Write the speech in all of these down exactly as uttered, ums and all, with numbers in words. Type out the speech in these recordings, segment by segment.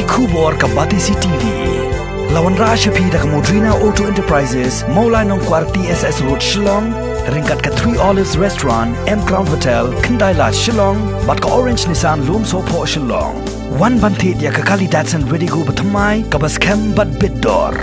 Khubor ka Batesi T V. La wanrah sha phi da ka Modrina Auto Enterprises, Mawlai Nongkwar T S S Road Shillong, ryngkat ka Three Olives Restaurant, M Crown Hotel, Khyndai Lad Shillong, bad ka Orange Nissan Lumsohphoh Shillong. Wan ban thied ïa ka kali Datsun Redigo bathymmai, kaba skhem bad bit dor.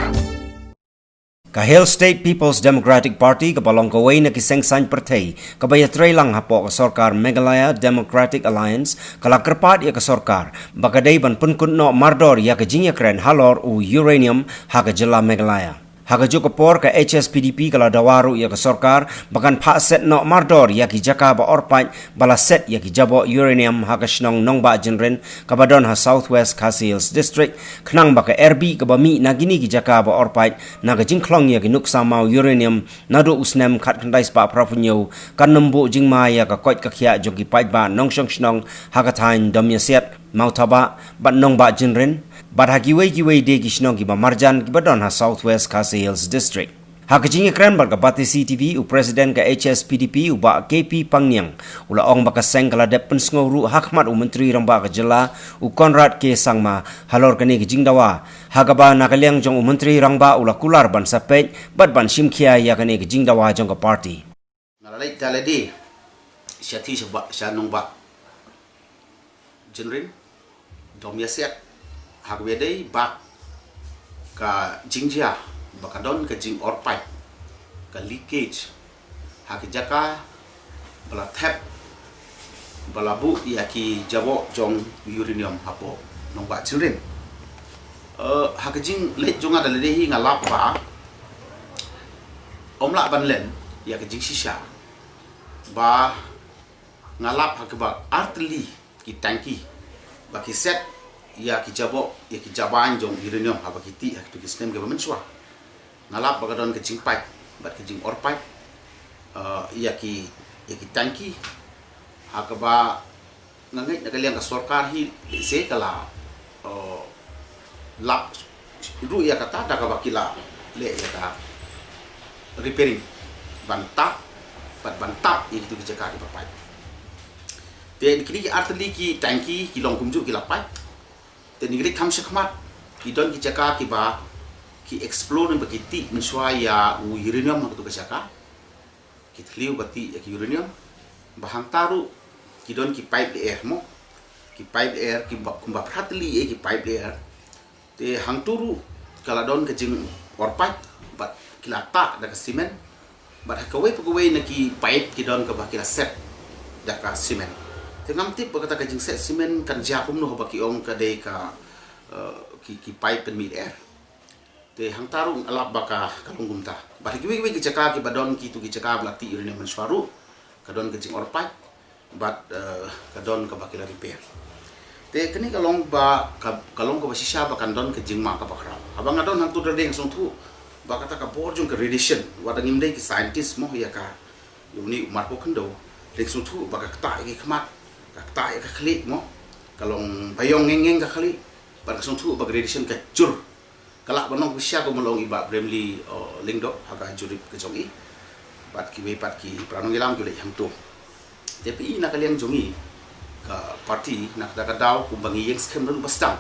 Ka Hill State People's Democratic Party kaba long kawei na ki seng saiñ pyrthei kaba ïatreilang hapoh ka sorkar Meghalaya Democratic Alliance ka la kyrpad ïa ka sorkar ba ka dei ban pynkut noh mardor ïa ka jingïakren halor u uranium ha ka jylla Meghalaya. Ha kajuh ka por ka H S P D P ka la dawa ruh ïa ka sorkar ba kan phah set noh mardor ïa ki jaka ba orpait ba la set ïa ki jaboh uranium ha ka shnong Nongbah Jynrin kaba don ha South West Khasi Hills District, khnang ba ka R B kaba mih na kine ki jaka ba orpait na ka jingkhlong ïa ki nuksa maw uranium naduh u snem khatkhyndai spah phra phew hynñiew kan nym buh jingma ïa ka koit ka khiah jong ki paidbah nongshong shnong ha ka thaiñ Domiasiat, Mawthabah bad Nongbah Jynrin, bad ha kiwei kiwei de ki shnong kiba marjan kiba don ha South West Khasi Hills District. Ha ka jingïakren bad ka Batesi T V, u President ka H S P D P u Bah K P Pangniang u la ong ba ka seng ka la dep pynsngew ruh ha khmat u Myntri Rangbah ka jylla, u Conrad K Sangma, halor kane ka jingdawa, ha kaba na ka liang jong u Myntri Rangbah u la kular ban sa peit bad ban shim khia ïa kane ka jingdawa jong ka party. Nga la leit da lade sha ti sha ba sha Nongbah Jynrin, Domiasiat, ha kaba dei bad ka jingjia ba ka don ka jingorpait, ka leakage ha ka jaka ba la thep ba la buh ïa ki jaboh jong uranium hapoh Nongbah Jynrin. Eh, ha ka jingleit jong nga da lade hi nga lap ba ym lah ban len ïa ka jingshisha ba nga lap ha kaba artylli ki tangki ba ki set ïa ki jaboh ïa ki jaban jong uranium haba ki tih ha kitu ki snem kiba mynshuwa. Nga lap ba ka don ka jingpait bad ka jingorpait, eh, ïa ki, ïa ki tangki ha kaba nga ngeit na ka liang ka sorkar hi se ka la, eh, lap ruh ïa kata da kaba ki la leh ïa ka repairing ban tap bad ban tap ïa kitu ki jaka kiba pait. Te kine ki artylli ki tangki ki long kumjuh ki la pait. Te ngi ri kham shakhmat ki don ki jaka kiba ki explore ne ba ki tih mynshuwa ïa u uranium ha kitu ki jaka. Ki thliew ba tih ïa ki uranium ba hangta ruh ki don ki pipe lyer mo. Ki pipe lyer ki ba, kumba phra tylli ïa ki pipe lyer. Te hangtu ruh ka la don ka jingorpait bad ki la tah da ka cement. Bad ha kawei pa kawei na ki pipe ki don kaba ki la set da ka cement. Te ngam tip ba kata ka jingset cement kan jia kumno ba ki ong ka dei ka, eh, ki, ki pipe pynmih lyer. Te hangta ruh nga lap ba ka, ka long kumta. Bad ha kiwei kiwei ki jaka kiba don kitu ki jaka ba la tih uranium mynshuwa ruh ka don ka jingorpait bad, eh, ka don kaba ki la repair. Te kane ka long ba ka, ka long kaba shisha ba kan don ka jingma kaba khraw. Haba nga don hangtu da lade nga sngewthuh ba kata ka bor jong ka radiation, wat la ngim dei ki scientist mo ïa ka, ïa une u markhyndew, nga sngewthuh ba ka ktah ïa ki khmat, ka ktah ïa ka khlieh mo. Ka long ba ïong ngeng ngeng ka khlieh. Bad nga sngewthuh ba ka radiation ka jur. Ka lah ban long ba shisha kumba la ong i Bah Bramley, eh, Lyngdoh ha ka jurip ka jong i. Bad kiwei pat ki para nongïalam ki leit hangtu. Te phi i na ka liang jong i ka party na kata ka daw kumba ngi ïeng skhem ruh ba sdang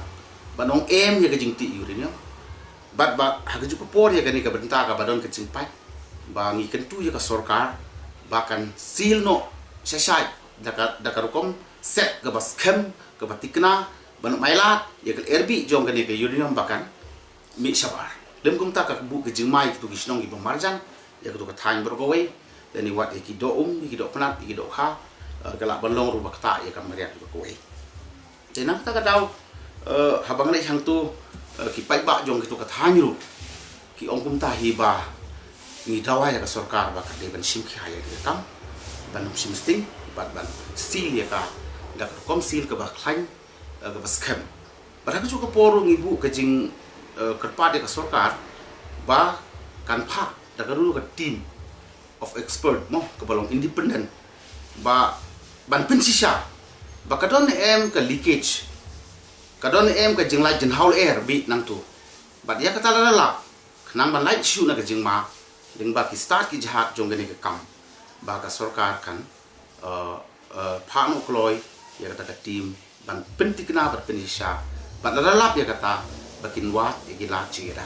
ban ong em ïa ka jingtih uranium. Bad ba ha kajuh ka por ïa kane ka bynta kaba don ka jingpait ba ngi kyntu ïa ka sorkar ba kan seal noh shai shai da ka, da ka rukom set kaba skhem, kaba thikna ban mailat ïa ka lyer bih jong kane ka uranium ba kan mih shabar. Lym kumta ka buh ka jingma ïa kitu ki shnong kiba marjan, ïa kitu ka thaiñ baroh kawei, lane wat ïa ki doh um, ïa ki doh pnat, ïa ki doh kha, eh, ka lah ban long ruh ba ktah ïa ka mariang baroh kawei. Te na kata ka daw, eh, haba nga leit hangtu, eh, ki paidbah jong kitu ka thaiñ ruh ki ong kumta hi ba ngi dawa ïa ka sorkar ba ka dei ban shim khia ïa ka kam, ban ym shim sting, bad ban seal ïa ka da ka rukom seal kaba khlaiñ, eh, kaba skhem. Bad ha kajuh ka por ruh ngi buh ka jing, eh, kyrpad ïa ka sorkar ba kan phah da ka ruh ka team of expert mo, kaba long independent, ba ban pynshisha ba ka don em ka leakage, ka don em ka jinglait jynhaw lyer bih nangtu. Bad ïa kata la lap khnang ban lait shuh na ka jingma lyngba ki stad ki jhat jong kane ka kam, ba ka sorkar kan, eh, eh, phah noh kloi ïa kata ka team ban pynthikna bad pynshisha bad lada lap ïa kata, ba kin wad ïa ki lad jingïada.